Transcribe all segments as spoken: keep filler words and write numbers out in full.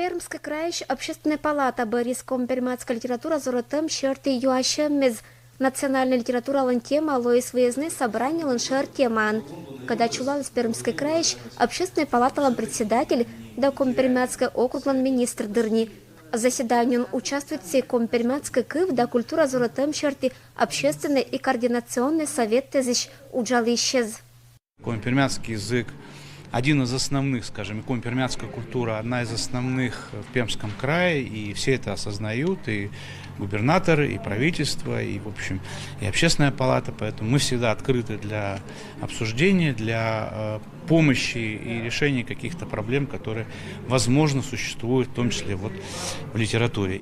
Пермскӧй крайысь Общественнӧй палата бӧрйис коми-пермяцкӧй литература зорӧтӧм сьӧрті юасьӧммис. Национальнӧй литературалӧн тема лоис выезднӧй собранилӧн шӧр темаӧн. Кӧ да чулаліс Пермскӧй крайысь Общественнӧй палаталӧн председатель да коми-пермяцкӧй округлӧн министр дырни. Заседаниеын участвуйтісны коми-пермяцкӧй кыв да культура зорӧтӧм сьӧрті общественнӧй и координационнӧй советтӧзысь уджалысьяс. Коми-пермяцкий язык один из основных, скажем, и коми-пермяцкая культура одна из основных в Пермском крае, и все это осознают, и губернаторы, и правительство, и, в общем, и общественная палата. Поэтому мы всегда открыты для обсуждения, для э, помощи и решения каких-то проблем, которые, возможно, существуют, в том числе вот в литературе.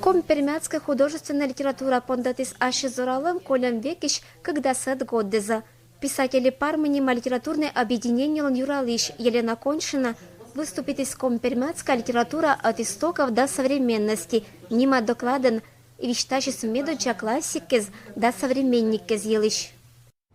Коми-пермяцкӧй художественнӧй литература пондӧтіс ассьыс зоралӧм кольӧм векысь кыкдасӧд годдыза. Писателей парма нима литературнӧй объединениелӧн юралысь Елена Коньшина выступитіс «Коми-пермяцкая литература от истоков до современности» нима докладӧн и висьтасис медодзза классиккез да современниккез йылысь.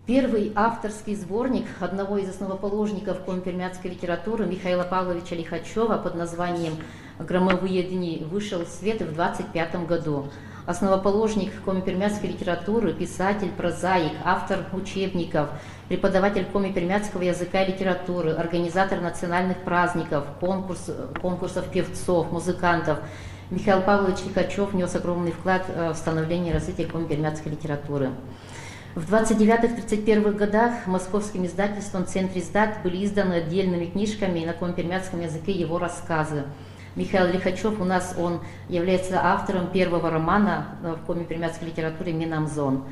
Первый авторский сборник одного из основоположников коми-пермяцкой литературы Михаила Павловича Лихачева под названием «Громовые дни» вышел в свет в двадцать пятом году. Основоположник коми-пермяцкой литературы, писатель, прозаик, автор учебников, преподаватель коми-пермяцкого языка и литературы, организатор национальных праздников, конкурс, конкурсов певцов, музыкантов. Михаил Павлович Лихачев внес огромный вклад э, в становление и развитие коми-пермяцкой литературы. В двадцать девятых-тридцать первых годах московским издательством «Центриздат» были изданы отдельными книжками на коми-пермяцком языке его рассказы. Михаил Лихачев у нас, он является автором первого романа э, в коми-пермяцкой литературе «Менамзон».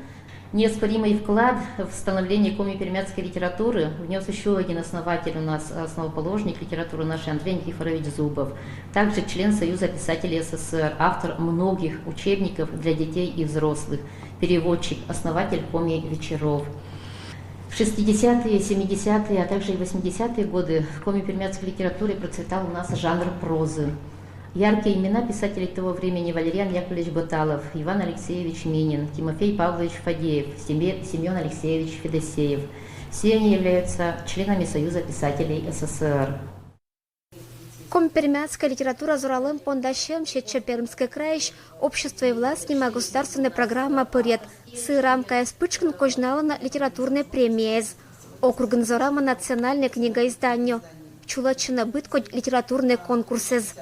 Неоспоримый вклад в становление коми-пермяцкой литературы внес еще один основатель у нас, основоположник литературы нашей Андрей Никифорович Зубов. Также член Союза писателей СССР, автор многих учебников для детей и взрослых, переводчик, основатель «Коми вечеров». В шестидесятые, семидесятые, а также и восьмидесятые годы в коми-пермяцкой литературе процветал у нас жанр прозы. Яркие имена писателей того времени: Валериан Яковлевич Баталов, Иван Алексеевич Минин, Тимофей Павлович Фадеев, Семен Алексеевич Федосеев. Все они являются членами Союза писателей СССР. Коми-пермяцкӧй литература зоралӧм понда сьӧм сетсьӧ Пермскӧй крайысь «Общество и власть» нима государственнӧй программа пӧрйӧд. Сы рамкаяс пытшкын козьналӧны литературнӧй премияяс. Округын зорама национальнӧй книга изданнё. Чулӧдчӧны быдкодь литературнӧй конкурсъяс.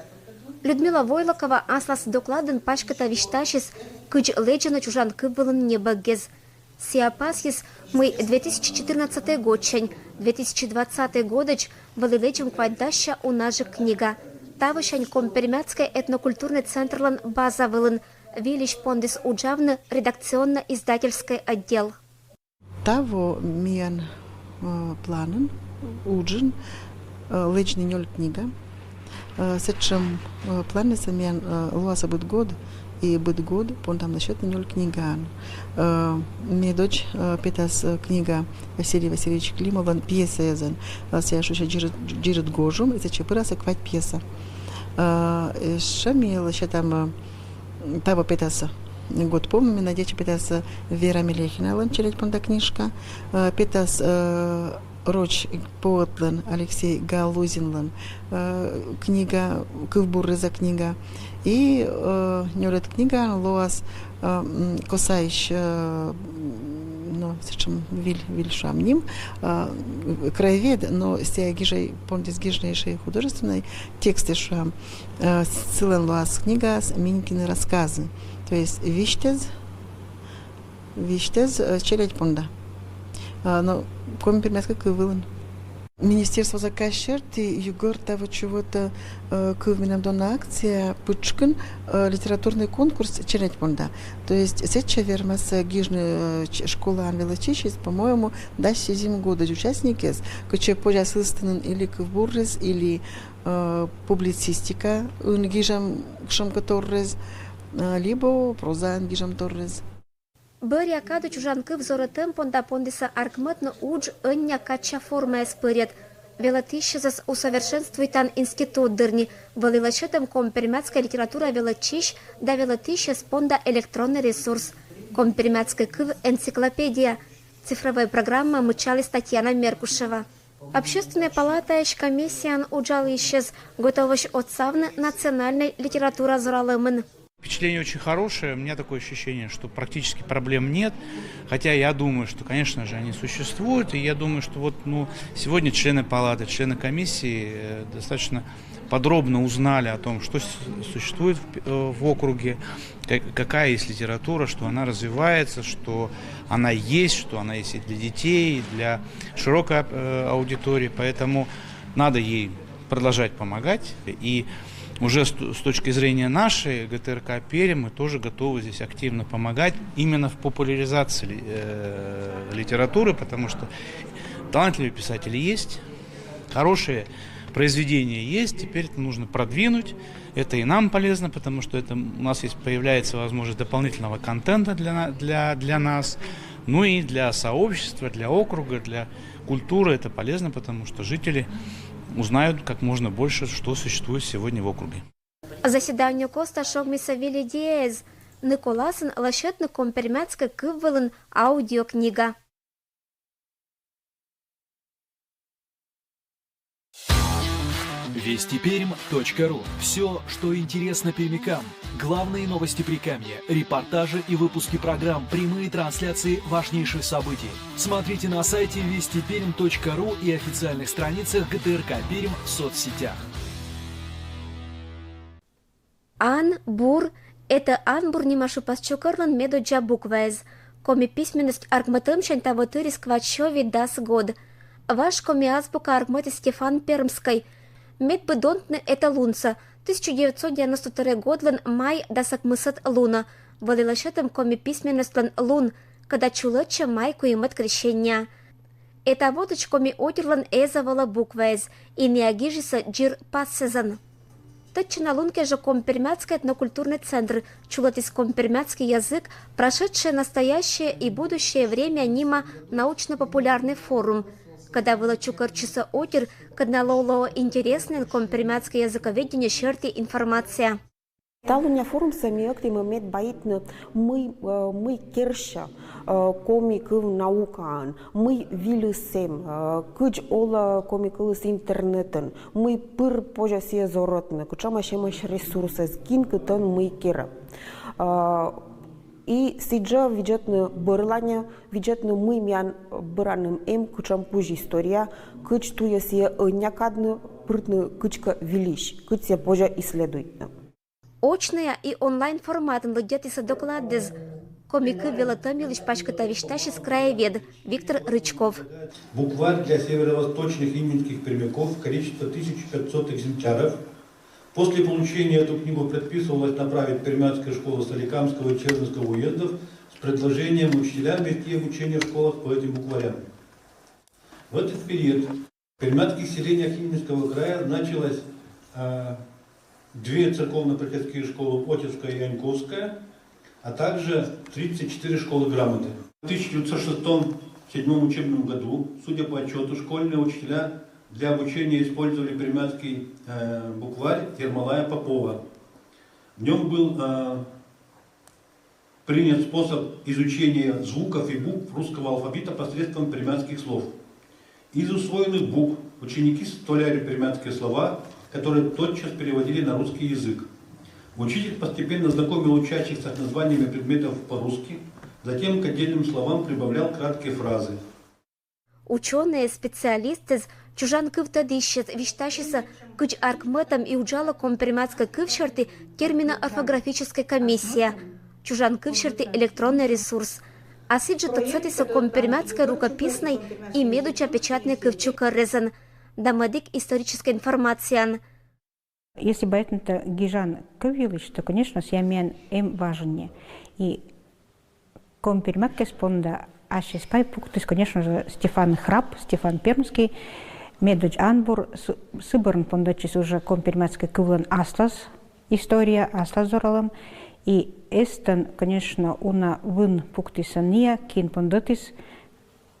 Людмила Войлокова аслас докладын паськыда висьтасис, кыдз лэдзӧны чужан кыв вылын небӧггез. Сійӧ пасйис, мый две тысячи четырнадцатӧй годсянь две тысячи двадцатӧй годӧдз вӧлі лэдзӧм квайтдасся унажык книга. Тавосянь коми-пермяцкӧй этноскульптурнӧй центрлӧн база вылын вильысь пондіс уджавны редакционно-издательскӧй отдел. Таво миян э, планын, уджын э, лэдзны нёль книга. Э, сэтшӧм э, планъясыс миян э, лоасны быд год, и быд год пондам на сетны нёль книгаӧн. Э, медодз э, петас э, книга Василий Васильевич Климовлӧн пьесаэзӧн. Э, сійӧ шусьӧ «Дзирыд, дзирыд гожӧм», и сэтчӧ пырас квайт пьеса. Э, ещӧ ми лӧсьӧдам э, таво петас, год пу ми надейтчам, петас Вера Мелехиналӧн челядь понда книжка, э, петас э, роч поэтлӧн Алексей Галузинлӧн э, книга, кывбуръяс книга. И э, нёльӧд книга лоас э, м, косаысь, э, м, но сэтшӧм виль, виль шуам ним, э, краевед, но сійӧ гижӧ, пондіс гижны ещӧ художественнӧй текстъяс, шуам. Э, сылӧн лоас книга «Минькины рассказы». То есть висьтӧз, висьтӧз э, челядь понда. Э, но коми-пермяцкӧй кыв вылын. Министерство заказ сьӧрті югӧртӧ вот чего-то э, кыв менам дона акция пытшкын э, литературнӧй конкурс челядь понда. То есть сэтчӧ вермас э, гижны э, ч- школаын велӧдчысьяс, по-моему, дас сизим годӧдз участникъяс, кытчӧ позяс ыстыны или кывбуръяс, или э, публицистикаын гижӧм кутшӧмкӧ торъяс, э, либо прозаӧн гижӧм торъяс. Бӧръя кадӧ чужан кыв зорӧтӧм понда пондісны «Аркмӧдны удж» ӧнія кадся формаяс пӧрйӧд. Велӧдысьясӧс усовершенствуйтан институт дырни вӧлі лӧсьӧдӧм коми-пермяцкӧй литература велӧдчысь да велӧдысьяс понда электроннӧй ресурс. «Коми-пермяцкӧй кыв энциклопедия» цифрӧвӧй программа мыччаліс Татьяна Меркушева. Общественной палатаысь комиссияын уджалысьӧс готовӧсь отсавны национальнӧй литература зоралӧмын. Впечатление очень хорошее. У меня такое ощущение, что практически проблем нет. Хотя я думаю, что, конечно же, они существуют. И я думаю, что вот ну, сегодня члены палаты, члены комиссии э, достаточно подробно узнали о том, что существует в, э, в округе, какая есть литература, что она развивается, что она есть, что она есть и для детей, и для широкой э, аудитории. Поэтому надо ей продолжать помогать. И уже с точки зрения нашей ГТРК «Пермь» мы тоже готовы здесь активно помогать именно в популяризации э, литературы, потому что талантливые писатели есть, хорошие произведения есть, теперь это нужно продвинуть. Это и нам полезно, потому что это у нас есть, появляется возможность дополнительного контента для, для, для нас, ну и для сообщества, для округа, для культуры это полезно, потому что жители узнают как можно больше, что существует сегодня в округе. Заседание костас шогмис Вилли Диэз. Николасын лӧсьӧдны компермяцкӧй кыв вылын аудиокнига. Вести Пермь точка ру. Все, что интересно пермякам. Главные новости Прикамья, репортажи и выпуски программ, прямые трансляции важнейших событий. Смотрите на сайте вести пермь точка ру и официальных страницах ГТРК «Пермь» в соцсетях. Ан, бур, это анбур нима шыпас чукӧрлӧн медоддза букваэз. Коми письменность аркмӧтӧмсянь таво тырис квайтсё витӧд год. Важ коми азбука аркмӧтіс Стефан Пермскӧй. Мед бы донтны это лунсӧ, тысяча девятьсот девяносто второй годлӧн май дас ӧкмысӧд лунӧ вӧлі лӧсьӧдӧм коми письменностьлӧн лун, кӧда чулӧдчӧ май куимӧд крещения. Это водыч коми отирлӧн эз вӧвлы букваэз, и ная гижисӧ дзир пассӧзӧн. Тӧдчана лун кежӧ Коми-Пермяцкӧй этнокультурнӧй центр чулӧдіс «Коми-пермяцкий язык: прошедшее, настоящее и будущее время» нима научно-популярнӧй форум, кӧда вылӧ чукӧртчисӧ отир, кӧд налы лоӧ интереснӧйӧн коми-пермяцкӧй языковедение серти информация. Талунъя форумсӧ ми ӧктім мед баитны, мый, мый керсьӧ коми кыв наукаын, мый вильыс эм, кыдз олӧ коми кылыс интернетын, мый пыр позьӧ сійӧ зорӧтны, кутшӧмӧсь эмӧсь ресурсыс, кин кытӧн мый керӧ. И сідзжӧ видзӧдны бӧрланьӧ, видзӧдны, мый миян бӧрын эм, кутшӧм кузь история, кыдз туйӧ сійӧ ӧнія кадны пыртны кыдзкӧ вильысь, кыдз сійӧ позьӧ исследуйтны. Очнӧя и онлайн форматын лыддьӧдісӧ докладыс. Коми кыв велӧтӧм йылысь паськыда висьтасис краевед Виктор Рычков. Букварь для северо-восточных инминских пермяков, количество тысяча пятьсот экземпляров. После получения эту книгу предписывалось направить в пермяцкие школы Соликамского и Чернинского уездов с предложением учителям вести обучение в школах по этим букварям. В этот период в пермяцких селениях Инминского края значилось э, две церковно-приходские школы, Отевская и Аньковская, а также тридцать четыре школы грамоты. В тысяча девятьсот шестьдесят седьмом учебном году, судя по отчету, школьные учителя для обучения использовали пермяцкий э, букварь Ермолая Попова. В нем был э, принят способ изучения звуков и букв русского алфавита посредством пермяцких слов. Из усвоенных букв ученики составляли пермяцкие слова, которые тотчас переводили на русский язык. Учитель постепенно знакомил учащихся с названиями предметов по-русски, затем к отдельным словам прибавлял краткие фразы. Учёнӧйӧс, специалистъясӧс, чужан кыв тӧдысьясӧс висьтасисӧ, кыдз аркмӧтӧм и уджалӧ коми-пермяцкӧй кыв серти термино-орфографическӧй комиссия, чужан кыв серти электроннӧй ресурс. А сідзжӧ тӧдсӧдісӧ коми-пермяцкӧй рукописнӧй и медоддза печатнӧй кывчукӧррезӧн да мӧдік историческӧй информацияӧн. Если баитны гижан кыв йылысь, то, конечно, сійӧ миян эм важӧн нин. И коми-пермяк кез понда ассьыс пай пуктіс, конечно же, Стефан Храп, Стефан Пермский, медодз анбур, сы бӧрын пондӧдчис уже коми-пермяцкӧй кывлӧн аслас история, аслас зоралӧм. И эстӧн, конечно, уна вын пуктісӧ ная, кин пондӧдіс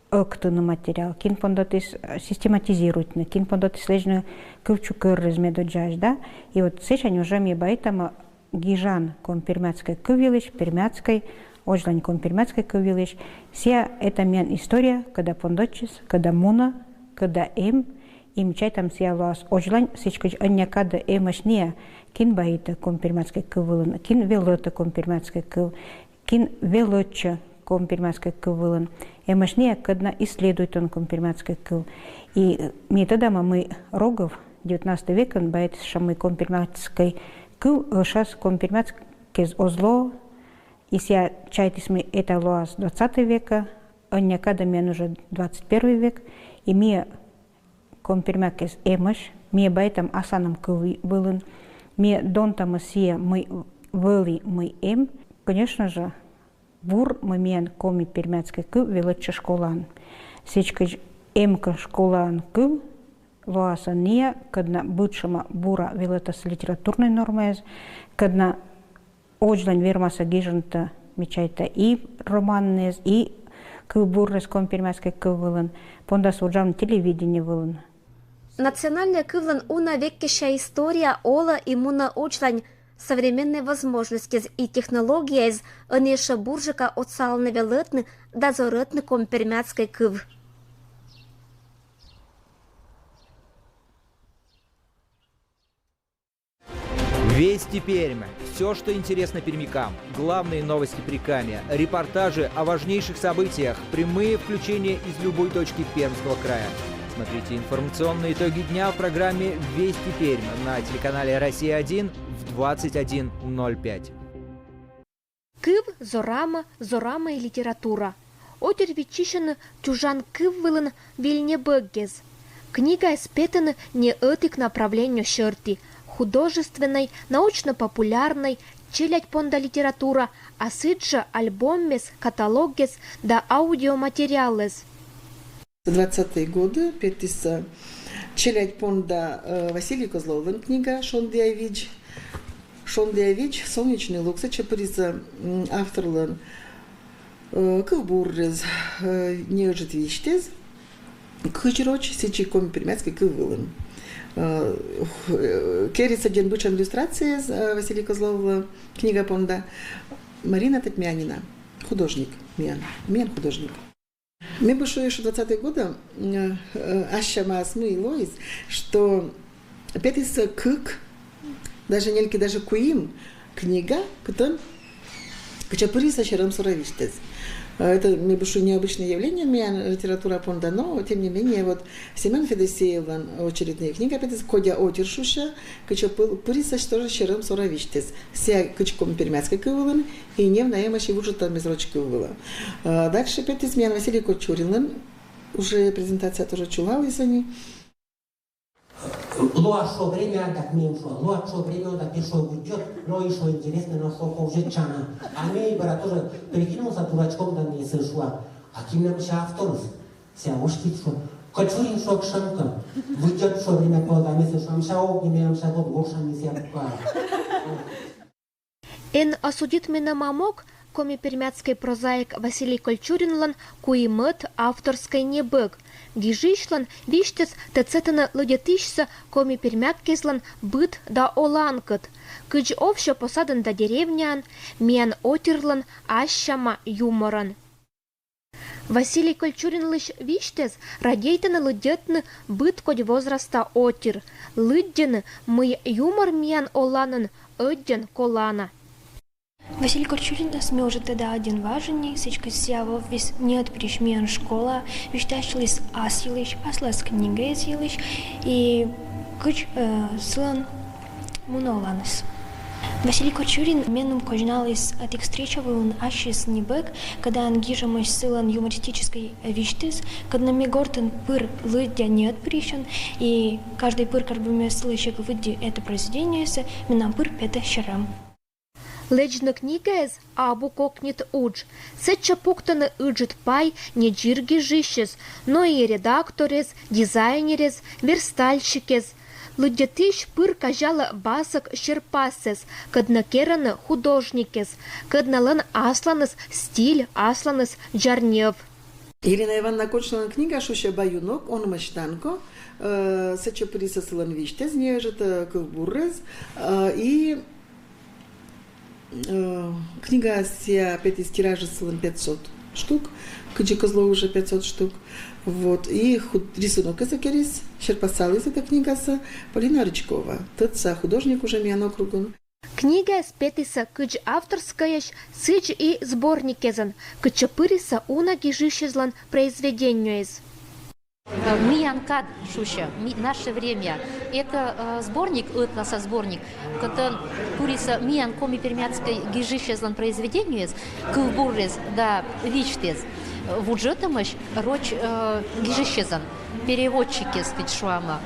ӧктыны материал, кин пондӧдіс систематизируйтны, кин пондӧдіс лэдзны кывчукӧррез медодзаысь, да. И вот сэсянь уже ми баитам гижан коми-пермяцкӧй кыв йылысь, пермяцкӧй, озьлань коми-пермяцкӧй кыв йылысь. Сійӧ это миян история, кӧда пондӧдчис, кӧда мунӧ, Кӧда эм, и ми чайтам сія лоас. Одзлань сідз кыдз ӧнія кадӧ эмӧсь ниа, кин баитӧ коми-пермяцкӧй кыв вылын, кин велӧтӧ коми-пермяцкӧй кыв, кин велӧтчӧ коми-пермяцкӧй кыв вылын. Эмӧсь ниа, кӧд на исследуйтӧны коми-пермяцкӧй кыв. И ми тӧдамӧ, мый Рогов девятнадцатӧй векын баитіс сэтшӧм, мый коми-пермяцкӧй кыв ӧшас, коми-пермяцкӧйӧс оз ло, и сія чайтіс, мый этайӧ лоас двадцатӧй векӧ, ӧнія кадӧ миян уже двадцать первый век, и миян коми-пермяцкӧйӧс эмӧсь, ми баитам асланым кыв вылын, ми донтамӧ сійӧ, мый вӧлі, мый эм. Конечно же, бур, мый миян коми-пермяцкӧй кыв велӧтчӧ школаын. Сідз кыдз эм кӧ школаын кыв, лоас ӧнія, кӧд на быдшӧма бура велӧтас литературнӧй нормаыс, кӧд на одзлань вермасӧ гижны, ме чайта, и романныс, и кывбурныс коми-пермяцкӧй кыв вылын, пондас уджавны телевидение вылын. Национальнӧй кывлӧн уна веккеся история, олӧ и мунӧ удж лань. Современнӧй возможностьяс и технологияяс ӧні ещӧ бурджыка отсалӧны велӧтны да зорӧтны коми-пермяцкӧй кыв. Вести Пермь. Все, что интересно пермякам. Главные новости Прикамья, репортажи о важнейших событиях, прямые включения из любой точки Пермского края. Смотрите информационные итоги дня в программе «Вести Пермь» на телеканале «Россия один» в двадцать один ноль пять. Кыв, зорама, зорама и литература. Отир виччысьӧны чужан кыв вылын выль небӧгъяс. Книгаыс петӧны не ӧтик направленнё серти: художественнӧй, научно-популярнӧй, челядь понда литература, а сідзжӧ альбомъяс, каталогъяс да аудиоматериалъяс. Двадцатые годы петісӧ челядь понда Василий Козловлӧн книга «Шондіа видз». «Шондіа видз», «Солнечный луг», сэтчӧ пырисӧ авторлӧн кывбурыс, неыджыд висьтыс, кыдз роч, сідзи коми-пермяцкӧй кыв вылын. Керисӧ дзик быдсяма иллюстрацияяс Василий Козловлӧн книга понда. Марина Татмянина, художник, миян, миян художник. Ме бы шуи, что двадцатые годы ассямаыс мый лоис, что петісӧ кык, даже нелькӧ, даже куим книга, кытӧн, кытчӧ пырисӧ серӧм сора висьтыс. Это, ме бы шуи, необычное явление миян литература понда, но тем не менее вот Семён Федосеевлӧн очереднӧй книга петіс, «Кодя отир» шусьӧ, кытчӧ пырисӧ тоже серӧм сора висьтыс. Сія кыдз коми-пермяцкӧй кыв вылын, и нев на эмӧсь и вуджӧдӧмыс роч кыв вылӧ. Дальше петіс миян Василий Кочуринлӧн, уже презентация тоже чулаліс ӧні. Лоа шуӧ время отдать, ме шуа, лоа шуӧ время отдать, и шуӧ уйдёт, но и шуӧ интересно, но шуӧ повзет чана. А ме и бара тоже прикинулся дурачком, да ме и шуа, а кин нӧ мися авторыс? Сія уж кит шуӧ. Кочурин, шуӧ, ксьӧм кӧ. Выйдёт, шуӧ, время отдать, ме и шуа, мися, ог ни, ме, мися, тот Гоша, мися, пука. «Эн осудит менӧ мамок», коми-пермяцкӧй прозаик Василий Кольчуринлӧн куимӧд авторскӧй небӧг. Гижысьлӧн висьтӧс тӧдсӧдӧны лыддьӧдысьсӧ коми-пермяк кежлӧн быд да оланкӧд, кыдз овсьӧ посадын да деревняын, миян отирлӧн ассяма юморӧн. Василий Кольчуринлысь висьтӧс радейтӧны лыддьӧдны быдкодь возраста отир, лыддьӧны, мый юмор миян оланын ӧддьӧн колана. Василий Кольчуринӧс ми уже тӧдам ӧдйӧ важӧн, сідзкӧ сія воис неӧтпырысь миян школаын, висьтасьліс ас йылысь, аслас книгаыс йылысь и кыдз сылӧн мунӧ оланыс. Василий Кольчурин меным козьналіс ӧтик встреча вылын ассьыс небӧг, кӧдан гижӧмаӧсь сылӧн юмористическӧй висьтыс, кӧднӧ ме гортын пыр лыддя неӧтпырысьӧн, и каждӧй пыр, кор бы ме сылысь эг лыддьы это произведениесӧ, менам пыр петӧ серӧм. Лэдзны книгаыс абу кокньыд удж. Сэтчӧ пуктӧны ыджыд пай не дзиргижысьыс, но и редакторӧс, дизайнерӧс, верстальщикӧс. Лыддьӧдысь пыр казялӧ басӧк серпассӧ, кӧднӧ керӧны художникӧс, кӧдналӧн асланыс стиль, асланыс дзарньӧв. Елена Ивановна Кончиналӧн книга шусьӧ «Баюнок, он мӧсь танко», сэтчӧ пырисӧ сылӧн висьтӧс, неыджыд кывбурыс, и книга сія петіс, тиражыс сылӧн пятьсот штук, кыдзи кӧ зло, уже пятьсот штук. Вот, и худ-, рисунокъёссэ керис, серпасалэсь эта книгаса Полина Рычкова, тӧдса художник уже миян округын. Книгаез петісэ кыдз авторскоесь, сыдз и сборникезэн, кытчы пырисэ уна гижысезлэн произведениез. Э, «Миян кад» шуыса, ми-, «Наше время». Это, э, сборник, ӧтласа сборник, кытын пырисэ миян коми-пермяцкой гижысезлэн произведениез, кылбурез да визьтэз. Э, вуджытэмысь роч, э, гижысезлэн, переводчикез, кыдз шуамы.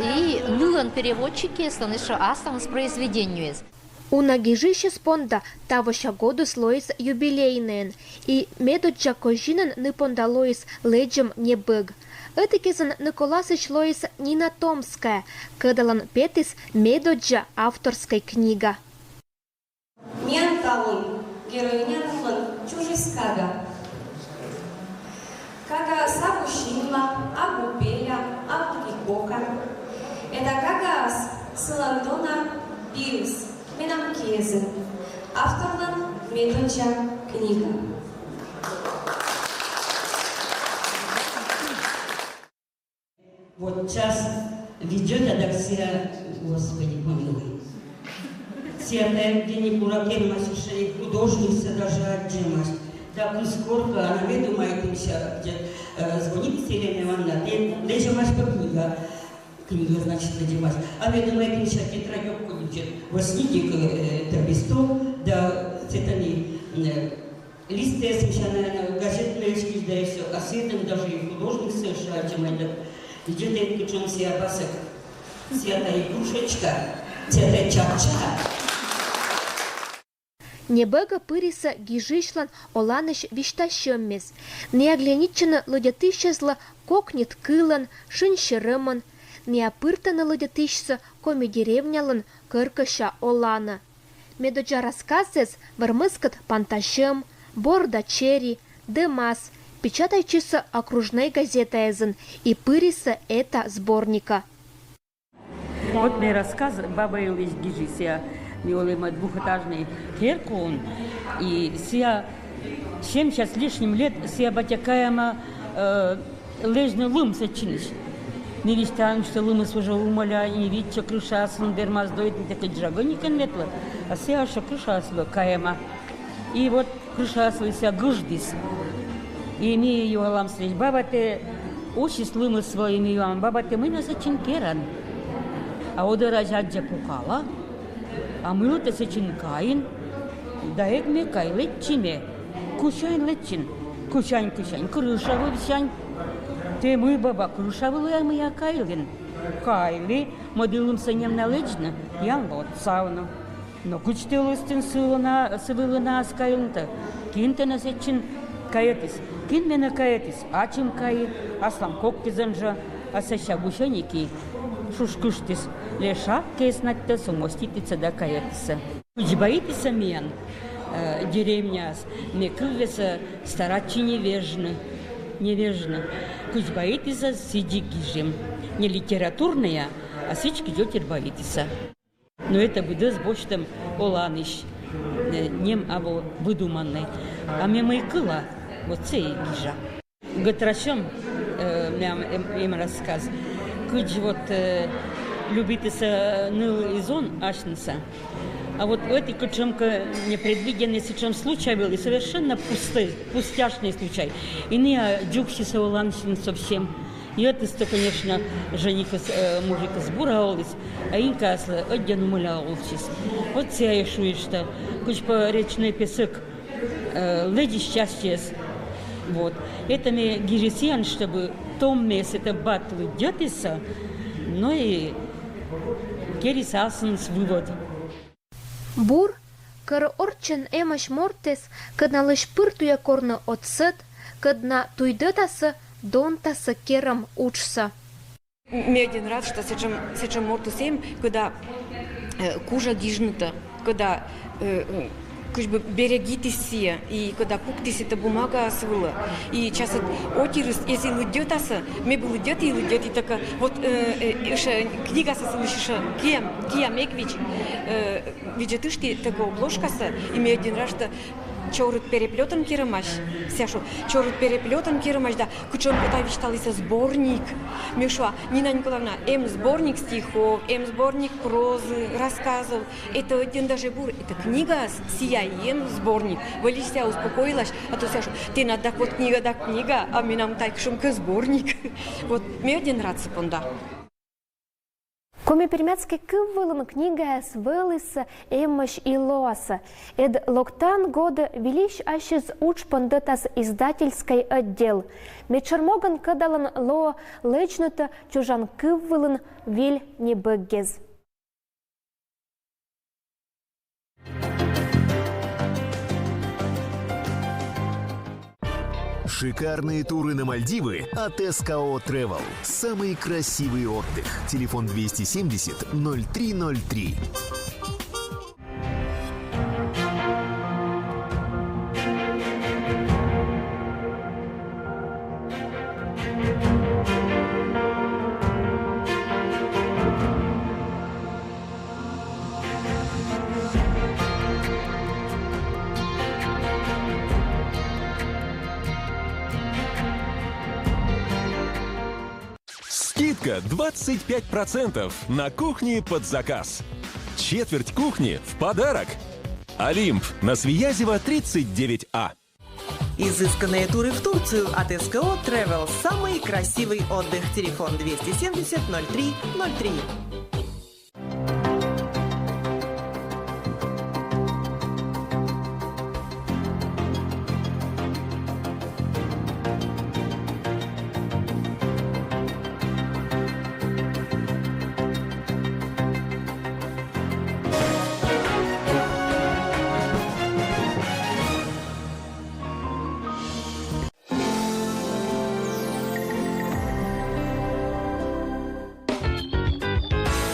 И нылэн переводчикезлэн эшшо асланыс произведениез. Уна гижысез понда тавося годыс лоис юбилейнэйен, и медоддза козинэн ны понда лоис лэдзем небӧг. Ӧтыкезэн Ныколасысь лоис Нина Томская, кодалэн петіс медоддза авторскэй книга. Миян талун героинялэн чужис кага. Кагаыс абу синва, абу пеля, абу кикока. Эта кагаыс сыландона пирыс, менам киезэ. Авторлэн медоддза книга. Вот час ведёт, а так сия, Господи, помилуй. Сия та Евгений Куракин, Масюша, и художница даже отжимась. Да, плюс корка, она ведь думает, им ща где, э, звонит Елена Ивановна, ты лежимась по книга. Книга, значит, лежимась. А ведь думает, им ща тетрадёк будет, возьмите, э, это листок, да, с этой, э, листес, мися, наверное, газетные эскизы, да и всё. А с этим даже и художник совершает, чем это. Где-то это причём сия басок, сия та игрушечка, сия та чапча. Небӧгӧ пырисэ гижысьлэн оланысь висьтасьӧмез. Ныа гленитчыны лыддьытӥсезлы кокнит кылын, шынь сьӧрэмын. Ныа пыртыны лыддьытӥсьсэ коми деревнялэн кӧркося оланэ. Медоддза рассказэз «Вӧрмыскыд пантасьӧм», «Бор да чери», «Дымас» печатайтчисэ окружной газетаезын и пырисэ эта сборникэ. Вот мой рассказ «Баба йылысь» гижи сия. Ми олӥмы двухэтажный керкаын, и сия семьдесят с лишним лет сия батя каяма, э, лэзьны лым сэтчинысь. Ми висьталом, что лымыс уже умоля, не витче, крышаосын бермаз, дойдыны тэк жагоникын ветлэ, а сыя ещё крышаослы каема. И вот крышаослы сыя гыждӥз. И ми юалом сылэсь: «Баба, тэ усис лымыс вал?» И ми юалом: «Баба, тэ мыйна сэтчин керан?» А одӥг раз адӟе: пукала. «А мыйла тэ сэтчин каин?» «Да эг ме кай, лэччи ме». «Кусянь лэччин?» «Кусянь, кусянь, крыша вывсянь». «Тэ мый, баба, крыша вылэ-а мый-а кайлин?» Кайлӥ. «Мӧдылым сэнем на лэдзны, ян лоцавны». «Но кыӵе тылыстын сылына, сывылына ас кайлын-то? Кин тэнэ сэтчин каетӥз?» «Кин менэ каетӥз? Ачим кайи, аслам кок кизэн жо, а сэсся гусёники шуш кыштӥз. Леша кез надьтэ, сумоститыса да каетыса». Кызьбаитыса миян, э, деревняс, ме кылвесэ старатчи не вежны, не вежны. Кызьбаитыса сӥдьы гижим. Не литературная, а сӥдь кызё тирбаитыса. Но это быдэс босьтэм оланысь, э, нем абу выдуманной. А ме мый кыла, вот сэ и гижа. Гытрасьӧм, э, мям эм, эм рассказ. Кызьы вот, э, любитыса ныл и зон асьныса. А вот эти кыӵем ке непредвиденный сыӵем случай был, и совершенно пустой, пустяшный случай. И ныа ӟугсиса оланысен совсем. Йӧтысты, конечно, женихыс, э, мужикыс бура олӥз, а инкаослы ӧден умоля улӥз. Вот сыя и шуиз, что кызьы по речной песок, э, лэдзиз часчес. Вот. Это ме гижи сыян, чтобы томмес это бат лыдӟетыса, но и кериса асыныз вывод. Бур, кӧр ортчен эмазь мортэз, кӧд налысь пыр туя корны отсэт, кӧд на туйдэтасэ, донтасэ керам уджсэ. Ме ӧден рад, что сыӵем, сыӵем мортэз эм, кӧда, э, кужа гижны-то, кӧда, э, э, кызьы бы берегитӥз сыя, и кӧда пуктӥз это бумагаос вылэ. И часэт отирыс, эзи лыдъётаса, ме бы лыдъётӥ и лыдъётӥ, только вот, э, э, эшшо книгаса сылысь эшшо киям, киям эг вить, э, видзетыштӥ только обложкаса, и ме ӧден рад, что Чорыт переплётын кирымась, Сяшу, чорыт переплётын кирымась да, кучон кота вишталыса сборник. Ме шуа: «Нина Николаевна, эм сборник стихов, эм сборник прозы, рассказов. Это один даже бур, это книга, сия эм сборник». Выльысь Сяша успокоилась, а то Сяшу: «Тенад дак вот книга да книга, а менам тайк шумка сборник». Вот, ме один рад сы понда. Коми-пермяцкий кыв вылын книгаяс вӧліс эммӧсь и лоасӧ. Ӧд локтан годӧ выльысь ассьыс удж пондӧтас издательскӧй отдел. Медшӧр могӧн кӧдалӧн лоӧ лэдзны чужан кыв вылын выль небӧггез. Шикарные туры на Мальдивы от С К О Travel. Самый красивый отдых. Телефон двести семьдесят ноль три ноль три. Скидка двадцать пять процентов на кухни под заказ. Четверть кухни в подарок. Олимп на Свиязева, тридцать девять А. Изысканные туры в Турцию от С К О Travel. Самый красивый отдых. Телефон двести семьдесят ноль три ноль три.